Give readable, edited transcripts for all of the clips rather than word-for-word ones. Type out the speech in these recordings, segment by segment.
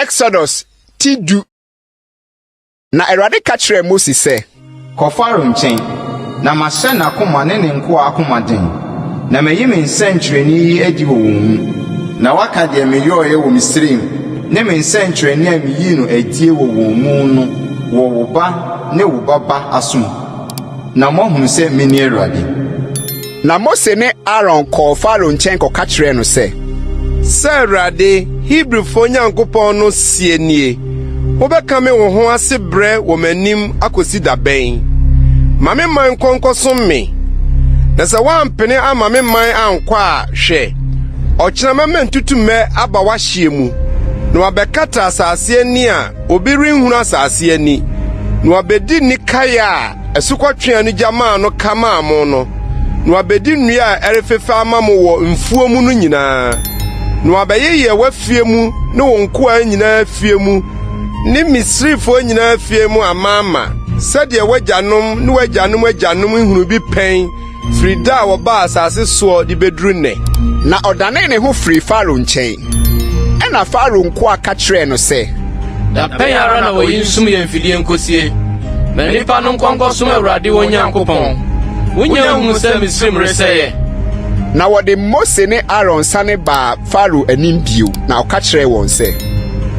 Exodus ti du. Na Awurade ka kyerɛɛ Mose sɛ. Kɔ Farao nkyɛn, na mahyɛ n'akoma ne ne nkoa akoma den, na mayi me nsɛnkyerɛnne yi adi wɔ wɔn mu, na wɔaka deɛ meyɔeɛ wɔ Misraim ne me nsɛnkyerɛnne a meyii no adie wɔ wɔn mu no wɔ wo ba ne wo ba ba aso mu, na moahunu sɛ mene Awurade. Na Mose ne Aaron kɔɔ Farao nkyɛn kɔka kyerɛɛ no sɛ. Sɛ Awurade, Hebrifoɔ Nyankopɔn no seɛ nie, Wobɛkame wo ho ase brɛ wɔ m'anim akosi da bɛn? Ma me man nkɔ nkɔsom me. Na sɛ woampene amma me man ankɔ a, hwɛ, ɔkyena mɛma ntutummɛ aba w'ahyeɛ mu, na wɔabɛkata asase ani a obi renhunu asase ani, na wɔabɛdi nnikaeɛ a asukɔtweaa no gya maa no ka maa mo no, na wɔabedi nnua a ɛrefefɛ ama mo wɔ mfuo mu no nyinaa, na wɔabɛyeyɛ w'afie mu ne wo nkoa nyinaa afie mu ne Misrifoɔ nyinaa afie mu amaama, sɛdeɛ w'agyanom ne w'agyanom agyanom nhunuu bi pɛn firi da a wɔbaa asase soɔ de bɛduru nnɛ. Na ɔdanee ne ho firii Farao nkyɛn. Ɛnna Farao nkoa ka kyerɛɛ no sɛ. Da bɛn ara na oyi nsum yɛn mfidie nkosie? Ma nnipa no nkɔ nkɔsom Awurade wɔn Nyankopɔn. Wonnya nhuu sɛ Misraim resɛeɛ? Na wɔde Mose ne Aaron sane baa Farao anim bio, na ɔka kyerɛɛ wɔn sɛ.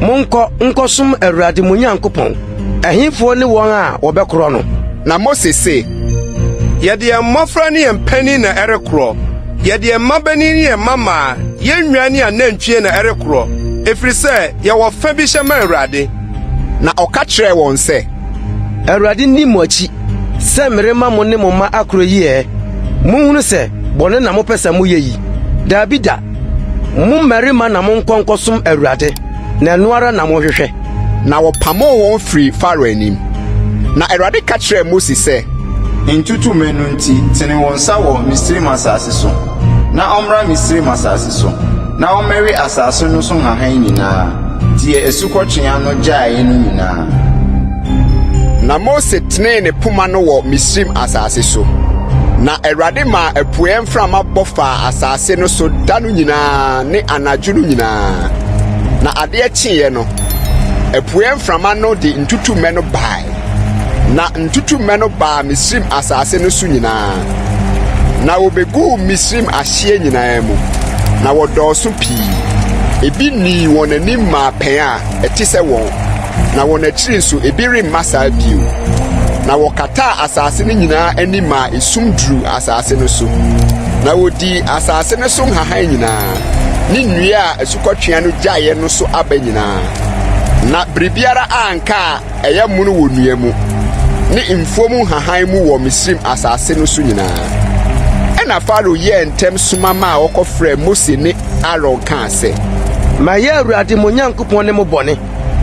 Monkɔ nkɔsom Awurade mo Nyankopɔn. Ɛhefoɔ ne wɔn a wɔbɛkorɔ no? Na Mose se. Yɛde yɛn mmɔfra ne yɛn mpanin na ɛrekorɔ, yɛde yɛn mmabanin ne yɛn mmammaa, yɛn nnwan ne anantwie na ɛrekorɔ, ɛfiri sɛ yɛwɔ fa bi hyɛ ma Awurade. Na ɔka kyerɛɛ wɔn sɛ. Awurade nni mo akyi sɛ merema mo ne mo mma akorɔ yi ɛ? Monhunu sɛ bɔne na mopɛ sɛ moyɛ yi. Dabi da! Mo mmarima na monkɔ nkɔsom Awurade, na ɛno ara na mohwehwɛ. Na wɔpamoo wɔn firii Farao anim. Na Awurade ka kyerɛɛ Mose sɛ. Ntutummɛ no nti, tene wo nsa wɔ Misraim asase so, na ɔmmra Misraim asase so, na ɔmmɛwe asase no so nhahan nyinaa, deɛ asukɔtweaa no gyaeɛ no nyinaa. Na Mose tenee ne poma no wɔ Misraim asase so, na Awurade maa apueeɛ mframa bɔ faa asase no so da no nyinaa ne anadwo no nyinaa. Na adeɛ kyeeɛ no, apueeɛ mframa no de ntutummɛ no bae. Na ntutummɛ no baa Misraim asase no so nyinaa, na wobeguu Misraim ahyeɛ nyinaa mu, na wɔdɔɔso pii. Ebi nnii wɔn anim mmaa pɛn a ɛte sɛ wɔn, na wɔn akyiri nso ebi remma saa bio. Na wɔkataa asase no nyinaa ani maa esum duruu asase no so, na wodii asase no so nhahan nyinaa, ne nnua a asukɔtweaa no gyaeɛ no so aba nyinaa. Na biribiara anka a ɛyɛ mono wɔ nnua mu, ne mfuo mu nhahan mu wɔ Misraim asase no so nyinaa. Ɛnna Farao yɛɛ ntɛm soma maa wɔkɔfrɛɛ Mose ne Aaron kaa sɛ. Mayɛ Awurade mo Nyankopɔn ne mo bɔne,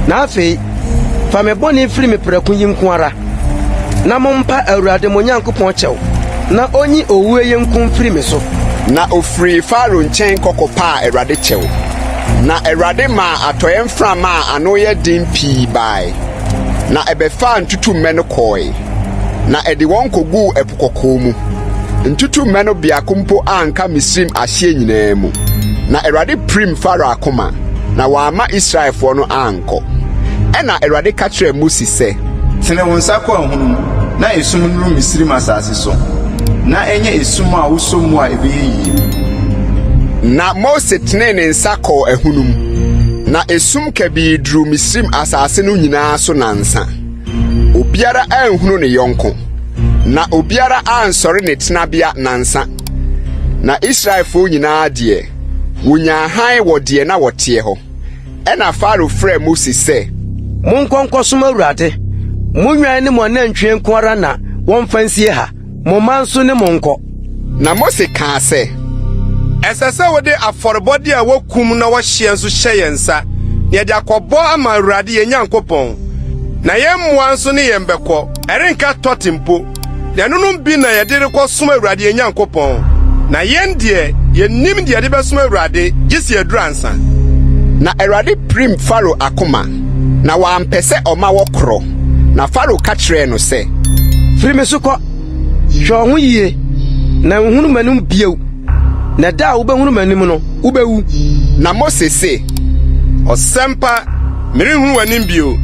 na afei, fa me bɔne firi me prɛko yi nko ara, na mompa Awurade mo Nyankopɔn kyɛw, na onyi owuo yi nko mfiri me so. Na ɔfirii Farao nkyɛn kɔ kɔpaa Awurade kyɛw. Na Awurade maa atɔeɛ mframa a ano yɛ den pii bae, na ɛbɛfaa ntutummɛ no kɔe, na ɛde wɔn koguu Ɛpo Kɔkɔɔ mu. Ntutummɛ no biako mpo anka Misraim ahyeɛ nyinaa mu. Na Awurade pirim Farao akoma, na wamma Israelfoɔ no ankɔ. Ɛnna Awurade ka kyerɛɛ Mose sɛ. Tene wo nsa kɔ ahunum, na esum nnuru Misraim asase so, na ɛnyɛ esum a wosɔ mu a ɛbɛyɛ yie. Na Mose tenee ne nsa kɔɔ ahunum, na esum kabii duruu Misraim asase no nyinaa so nnansa. Obiara anhunu ne yɔnko, na obiara ansɔre ne tenabea nnansa. Na Israelfoɔ nyinaa deɛ, wɔnyaa hann wɔ deɛ na wɔteɛ hɔ. Ɛnna Farao frɛɛ Mose sɛ. Monkɔ nkɔsom Awurade. Mo nnwan ne mo anantwie nko ara na wɔmfa nsie ha. Mo mma nso ne mo nkɔ. Na Mose kaa sɛ. Ɛsɛ sɛ wode afɔrebɔde a wokum na wɔhyeɛ nso hyɛ yɛn nsa, na yɛde akɔbɔ ama Awurade yɛn Nyankopɔn. Na yɛn mmoa nso ne yɛn bɛkɔ, ɛrenka tɔte mpo. Na ɛnonom bi na yɛde rekɔsom Awurade yɛn Nyankopɔn, na yɛn deɛ, yennim deɛ yɛde bɛsom Awurade, gye sɛ yɛaduru ansa. Na Awurade pirim Farao akoma, na wampɛ sɛ ɔma wɔkorɔ. Na Farao ka kyerɛɛ no sɛ. Firi me so kɔ! Hwɛ wo ho yie, na nhunu m'anim bio, na da a wobɛhunu m'anim no, wobɛwu. Na Mose se. Ɔsɛmpa, Merenhunu w'anim bio.